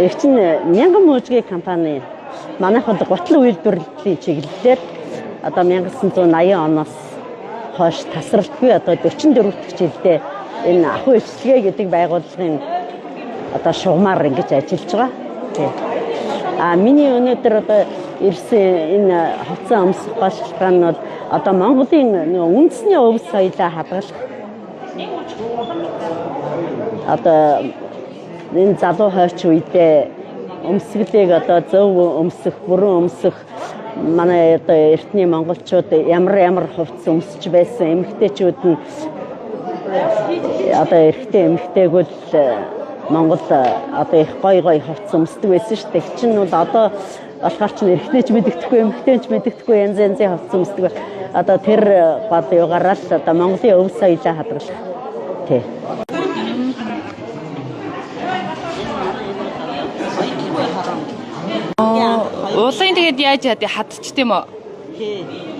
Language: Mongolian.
Эгч нь Мянган мужгийн компани манайх бол гутал үйлдвэрлэлийн чиглэлээр одоо 1980 оноос хойш тасралтгүй одоо 44 дахь жилдээ энэ ахуй үйлчилгээ гэдэг байгууллагын одоо шугамар ингэж ажиллаж байгаа. Тий. А миний өнөөдөр одоо ирсэн энэ хувцас өмсөх гол шалтгаан нь бол одоо Монголын нөгөө үндэсний өв соёлоо хадгалах, одоо энэ залуу хойч үедээ өмсгөлийг одоо зөв өмсөх, бүрэн өмсөх, манай одоо эртний монголчууд ямар ямар хувцас өмсөж байсан, эмэгтэйчүүд нь одоо эрэгтэй эмэгтэйг л Монгол одоо их гой гой хувцас өмсдөг байсан шүү дээ. Чинь бол одоо болохоор чинь эрэгтэй ч мэддэхгүй, эмэгтэй ч мэддэхгүй янз янзын хувцас өмсдөг. Одоо тэр гол югаараа л одоо Монголын өв соёлоо хадгалах. Тий. Уулын тэгээд яаж яа хадчих тийм үү? Тий.